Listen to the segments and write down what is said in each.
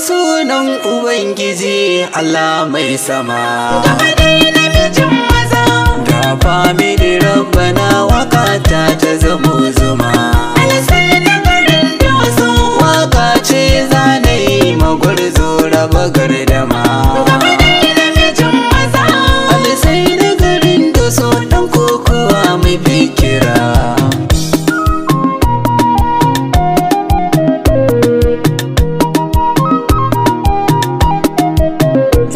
sunan Ubangiji Allah mai sama. Gaba dai namijin maza. Da famili rabbana wakata ta zamo zuma. Alsai na garin Doso. Waka ce zanayi magwarzo raba gardama. Gaba dai namijin maza. Alsai na garin Doso dan kokowa mai fikira.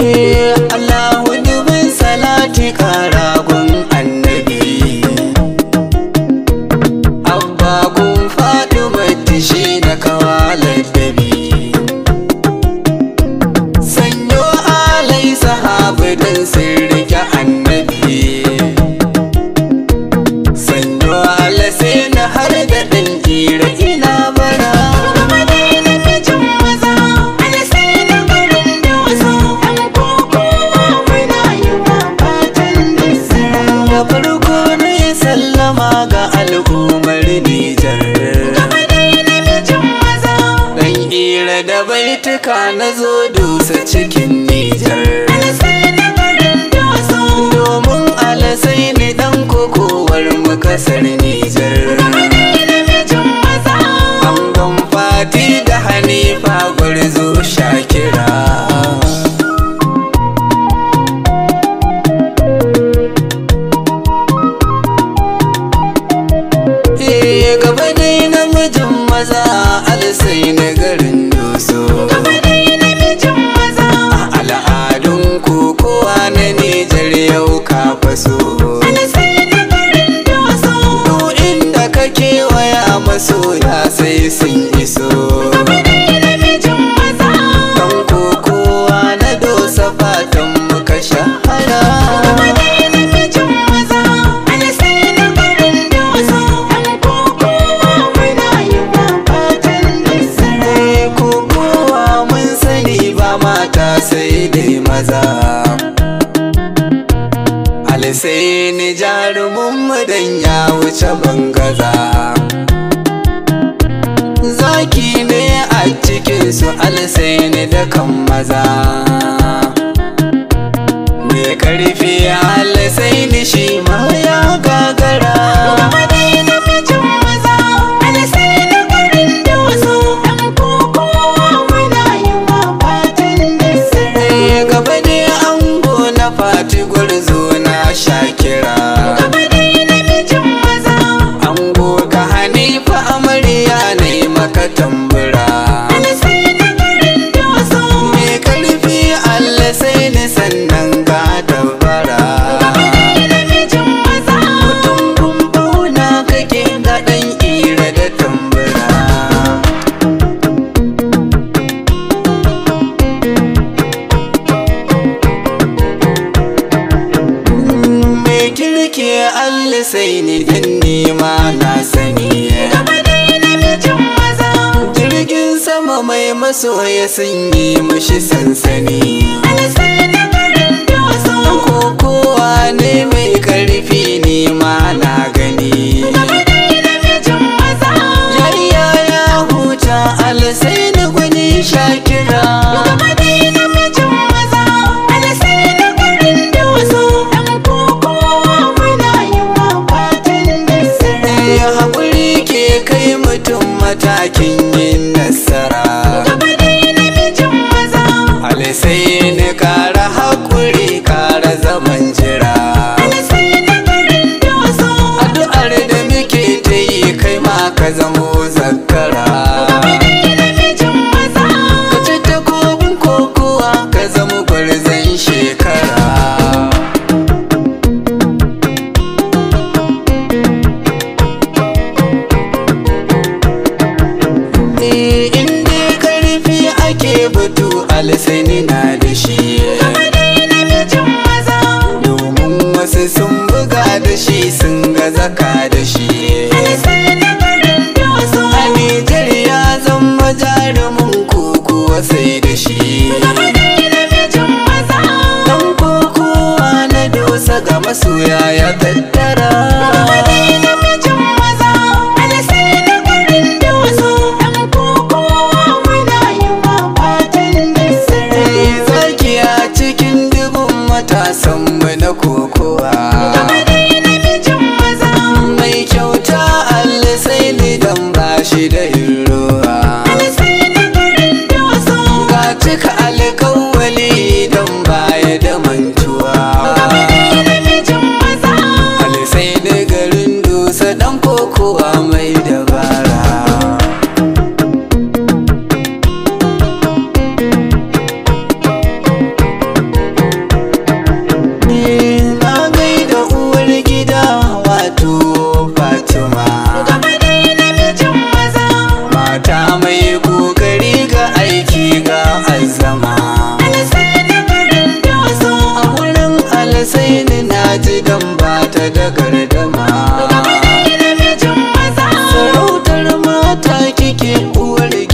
Allahu dubin salati karagun annabi. Abba gun Fatima shi da kawalar dabi. Sanyo alai sahabu dan sun rike annabi. Sanyo alasai na har da ɗan ƙira ina bara. Gaba dai namijin maza. Alsai na garin Doso. Ɗan kokowa muna yi wa fatan nasara. Da farko na yi sallama ga al'ummar Nijar. Gaba dai namijin maza. Dan ira da baituka na zo dusa cikin Nijar. Alsai na garin Doso. Domin alasai ne dan kokowar mu kasar Nijar. Gaba dai namijin maza. Angon Fati da Hanifa gwarzo Shakira. Gaba dai namijin maza alsai na garin Doso. Gaba dai namijin maza. Al'adun kokowa na Nijar yau ka faso. Alsai na garin Doso. Duk inda ka kewaya masoya sai sun iso. Gaba dai namijin maza. Dan kokowa na dosa fatan muka shahara. Gaba dai namijin maza. Alsai na garin Doso. Ɗan kokowa muna yi wa fatan nasara. Kokowa mun sani ba mata sai dai maza. Alsai ni jarumin mu dan ya wuce bangaza. Zaki ne a cikin su alsai ni da kan maza. Mai karfi alsai ni shi ma ya gagara. Gaba dai namijin maza. Alsai na garin Doso. Ɗan kokowa muna yi wa fatan nasara. Gaba dai ango na Fati gwarzo na Shakira. Gaba dai namijin maza. Ango ka Hanifa amarya ne maka tambura. Alsai na garin Doso. Mai karfi Allah sai ni sannan ga tabbara. Gaba dai namijin maza. Mutum kumbauna kake ga ɗan ira da tambura. Mai kirki Allah sai ni dan nima na sani. Gaba dai namijin maza. Jirgin sama mai masoya sun yi mushi sansani. Alsai na garin Doso. Kokowa ne mai karfi ni ma na gani. Gaba dai namijin maza. Yayya ya huta alsai na gwani Shakira. Gaba dai namijin maza. Alsai na garin Doso. Ɗan kokowa muna yi wa fatan nasara. Haƙuri ke kai mutum matakin yin nasara. Gaba dai namijin maza. Alsai ni kara haƙuri kara zaman jira. Alsai na garin Doso. Addu'ar da muke ta yi kai ma ka zamo zakara. Gaba dai namijin maza. Ka ci takobin kokowa ka zamo gwarzon shekara. In dai karfi ake batu alsani na da shi. Gaba dai namijin maza. Domin wasu sun buga da shi sun ga zaka da shi. Alsai na garin Doso. A Nijar ya zama jarumin kokowa sai da shi. Gaba dai namijin maza. Dan kokowa na dosa ga masoya ya tattara. Gaba dai namijin maza. Alsai na garin Doso. Ɗan kokowa muna yi wa fatan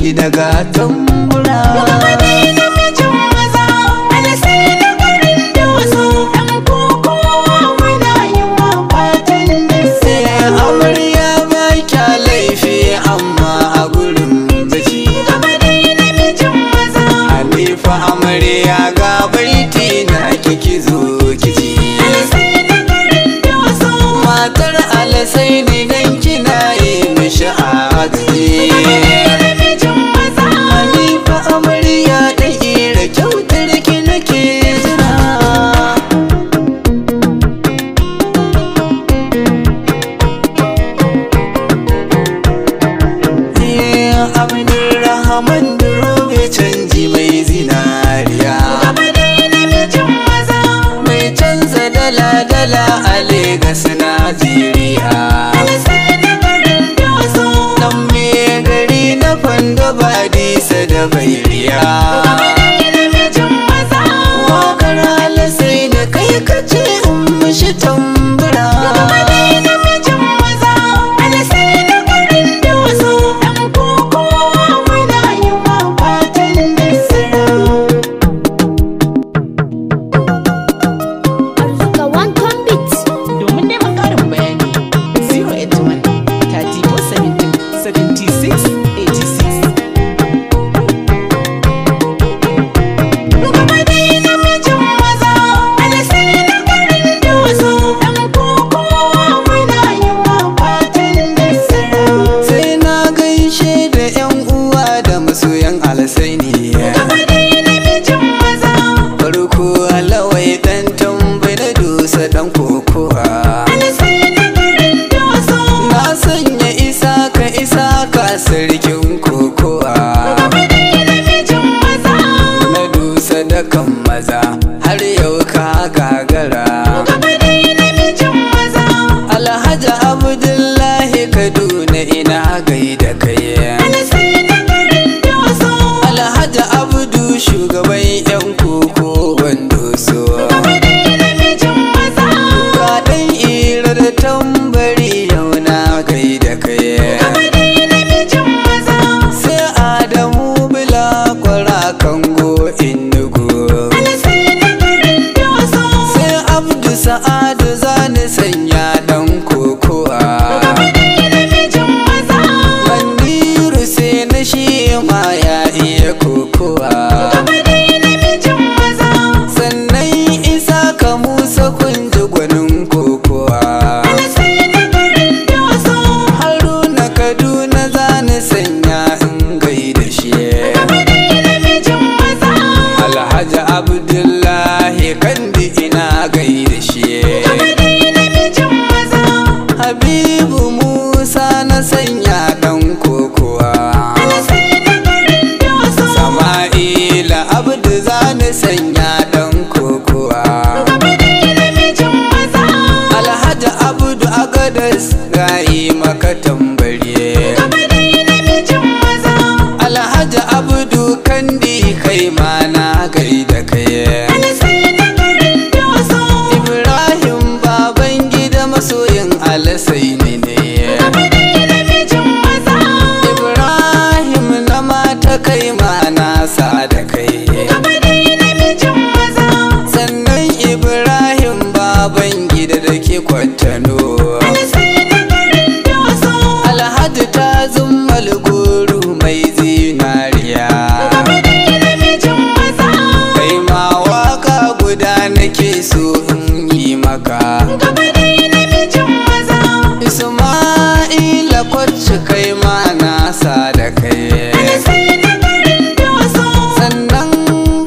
ki daga tambura. Gaba dai namijin maza, Alsai na garin Doso, ɗan kokowa muna yi ma fatan nasara. Amarya ba kya laifi amma a gurin miji. Gaba dai namijin maza, Hanifa amarya ga baiti na kiki zo kiji. Alsai na garin Doso. Matar Alsaini dan kina yi mishi aji. Gaba dai namijin maza, Hanifa amarya da ira kyautar ki nake jira. Abdulrahman Durobe canji mai zinariya. Gaba dai namijin maza, Mai canza dala-dala a Legas Najeriya. Alsai na garin Doso. Dan me gari na fando ba disa da bairiya. Gaba dai namijin maza, Wakar Alsai da kai kace in mishi tambura. Gaba dai namijin maza, Alsai na garin Doso, ɗan kokowa muna yi ma fatan nasara. Arzuka One Beat. Domin neman ƙarin bayani 081 34 17 76 86. Gaba dai namijin maza, Alsai na garin Doso, ɗan kokowa muna yi ma fatan nasara. Sai na gaishe da 'yan uwa da masoyan Alsaini. Gaba dai namijin maza, Farko alawai dan tambayi na dusa dan kokowa. Alsai na garin Doso. Na sanya isa ka isa ka sarkin kokowa. Gaba dai namijin maza, Na dusa da kan maza har yau ka gagara. Gaba dai namijin maza, Alhaji Abdullahi Kaduna ina gaida kai. Alsai na garin Doso. Alhaji Abdu shugaban 'yan kokowan doso. Gaba dai namijin maza, Ga ɗan ira da tambari yau na gaida kai. Gaba dai namijin maza, Sai Adamu bila kwara kango Indigo. Alsai na garin Doso. Sai Abdu Sa'adu zani sanya dan kokowa. Gaba dai namijin maza, Maniru sai na shi ma ya iya kokowa. Gaba dai namijin maza, Sannan Isa ka Musa kunji gwanin kokowa. Alsai na garin Doso. Haruna Kaduna zani sanya in gaida shi. Gaba dai namijin maza, Alhaji Abdullahi Kandi ina gaida shi. Gaba dai namijin maza, Habibu Musa na sanya dan kokowa. Alsai na garin Doso. Sama'ila Abdu zani sanya dan kokowa. Gaba dai namijin maza, Alhaji Abdu Agadas gayi maka tambari. Gaba dai namijin maza, Alhaji Abdu Kandi kai ma na gaida kai. Alsai na garin Doso. Ibrahim baban gida masoyin Alsaini ne. Gaba dai namijin maza, Ibrahim na mata kai ma na sa da kai. Gaba dai namijin maza, Sannan Ibrahim baban gida da ke kwatano. Alsai na garin Doso. Alhaji ta zummal guru mai zinariya. Gaba dai namijin maza, Kai ma waka guda nake so in yi maka. Gaba dai namijin maza, Isma'ila kwacce kai ma na sa da kai. Alsai na garin Doso. Sannan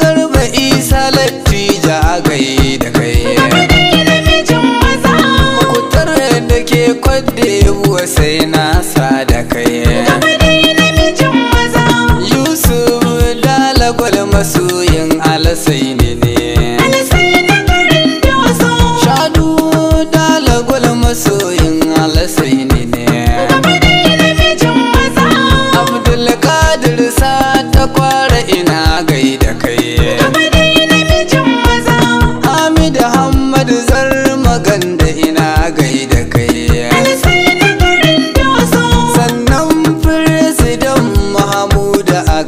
Garba Isa Lattija a gaida kai. Gaba dai namijin maza, Kutar da ke kwadde buwa sai na sa da kai. Gaba dai namijin maza, Yusuf Dalagwal masoyin Alsaini ne. Alsai na garin Doso. Shadu Dalagwal masoyin Alsaini ne. Gaba dai namijin maza, Abdulkadir sa ta kwara ina gaida kai. Gaba dai namijin maza, Hamid Hamad Zarmaganda ina gaida kai. Alsai na garin Doso. Sannan Firisidan Mahamud a